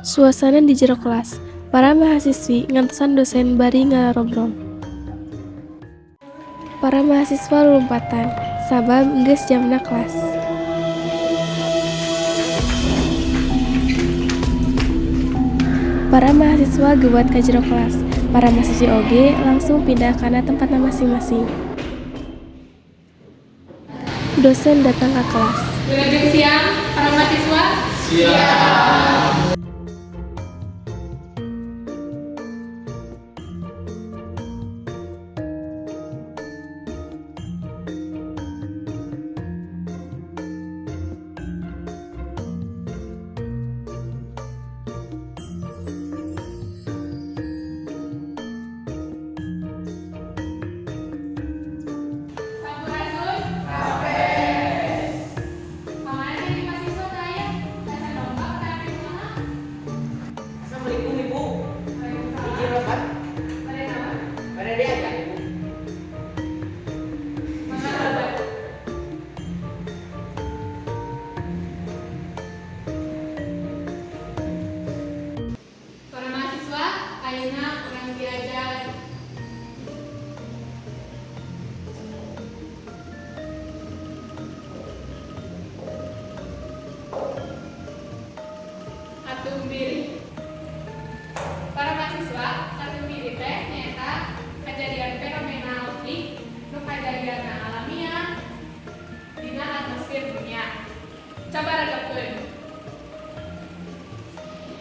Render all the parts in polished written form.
Suasana di jero kelas, para mahasiswi ngantosan dosen bari ngarobrol. Para mahasiswa lulumpatan, sabab geus jamna kelas. Para mahasiswa gebat ka jero kelas, para mahasiswi oge langsung pindah kana tempatna masing-masing. Dosen datang ka kelas. Wilujeng siang, para mahasiswa. Siang. Sampurasun. Rampes. Kamana jadi mahasiswa teh aya? Asa domba kana kumaha? Assalamualaikum, Ibu. Waalaikumsalam. Izin lepat. Bade naon? Bade diajar, Ibu. Mangga lebet. Para mahasiswa, ayeuna urang diajar katumbiri. Para mahasiswa, katumbiri teh nyaeta kejadian fenomena optik nu kajadianna alamiah dina atmosfer dunia. Coba rageupkeun.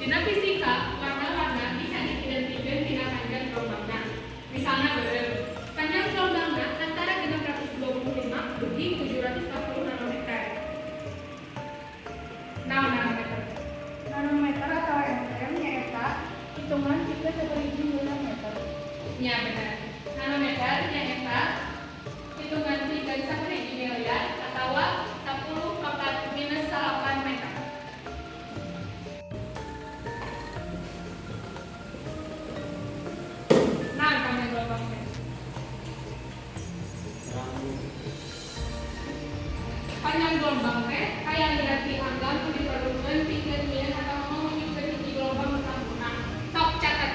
Dina fisika, warna-warna bisa diidentikeun tina panjang gelombangna. Misalna beureum, panjang gelombangna antara 625 dugi 740 nanometer. Naon nanometer? Nanometer atau nm nyaeta hitungan tipe saperhiji miliar meter. Nya, bener. Nanometer nyaeta hitungan pikeun saperhiji miliar atawa 10 pangkat minus 8 meter. Naon panjang gelombang teh? Panjang gelombang teh kaya ti angga nu diperlukeun pikeun nyieun atawa mawujudkeun hiji gelombang nu sampurna. Sok catet.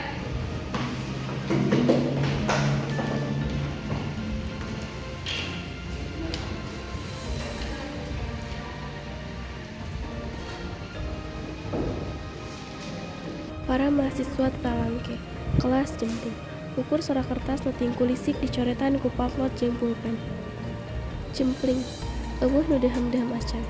Para mahasiswa tatalangke, kelas jempling. Ukur sora kertas nu tingkulisik dicoretan ku pamflot jeung pulpen. Jempling, euweuh nu dehem-dehem acan.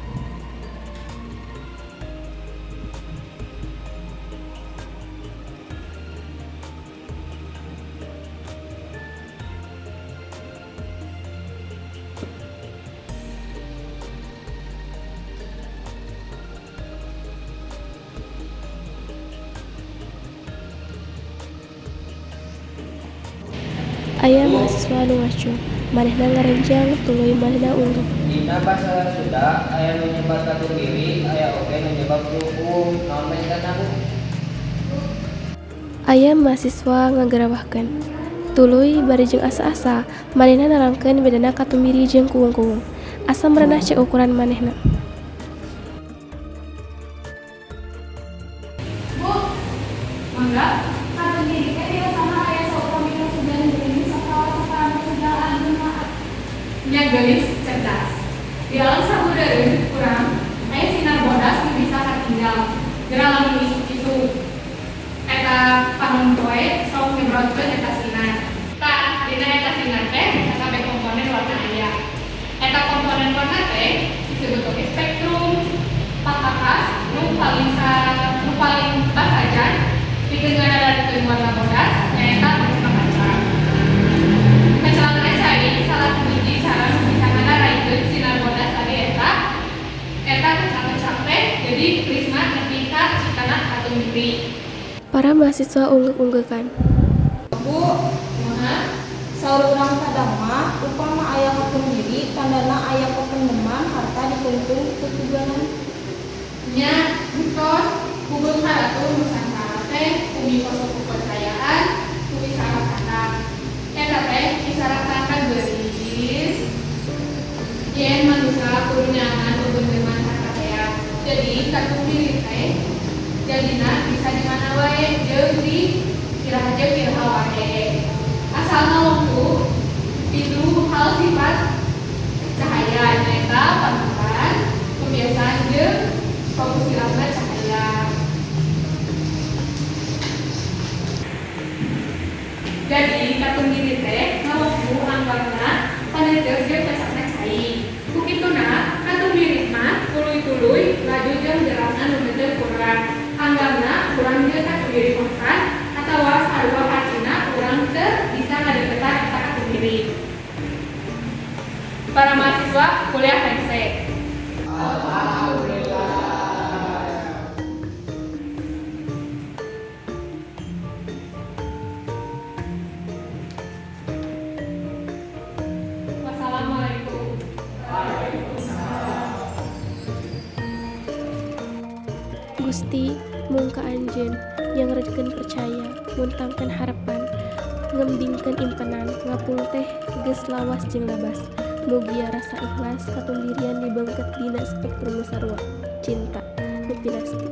Aya mahasiswa anu ngacung, manehna ngarenjang tuluy manehna unggeuk. Dina basa Sunda aya nu nyebat katumbiri, aya oge nu nyebat kuung. Naon bentena, Bu? Aya mahasiswa ngagerawahkeun. Tuluy bari jeung asa-asa, manehna nerangkeun bedana katumbiri jeung kuung-kuung. Asa merenah cek ukuran manehna. Bu, mangga. Katumbiri teh biasana aya saupami hujan geulis atawa saparantos hujan ageung. Nya, geulis, cerdas. Di alam sabudeureun urang aya sinar bodas nu bisa katinggal. Geura lamun isuk-isuk. Eta panon poe sok nyebrotkeun eta sinar. Tah, dina eta sinar teh sakabeh komponen warna aya. Eta komponen warna teh disebut oge spektrum. Pakakas nu paling basajan pikeun ngadadarkeun warna bodas nyaeta prisma kaca. Kacelana cai salah sahiji cara nu bisa ngadaraikeun sinar bodas tadi eta kecang-kecang teh jadi prisma nepi ka ciptana katumbiri. Para mahasiswa unggeuk-unggeukan. Bu, Kumaha? Saur urang Padang mah upama aya katumbiri tandana aya pependeman harta dikungkung ku tuganan. Nya, entos ku beunghar atuh Nusantara teh bumi kosong kepercayaan, bumi sarakata. Eta teh disarakakan geulis. Yen manusia kudu nyangan bebendeman harta tea. Jadi katumbiri teh Jadina bisa di mana wae jeung di iraha jeung iraha wae. Asal ngawongku tilu hal sifat cahaya nyaeta pantulan, pembiasaan jeung fokusirapna cahaya. Jadi katunggiri teh ngawongku anggarna paneuteup jeung pesakna cai. Ku kituna katunggiri mah tuluy-tuluy laju jeung gerakna nu henteu kurang. Anggarna urang jeung katunggiri kontan atawa sarua hartina urang teu bisa ngadeukeutan eta katunggiri. Para mahasiswa kuliah rengse. Alhamdulillah. Wassalamualaikum. Waalaikumsalam. Gusti mung ka anjeun nyangredkeun percaya, muntangkeun harepan, ngembingkeun impenan, ngapung teh geus lawas jeung labas. Mugia rasa ikhlas katundirian dibeungkeut dina spektrum nu sarua. Cinta nu pinasti.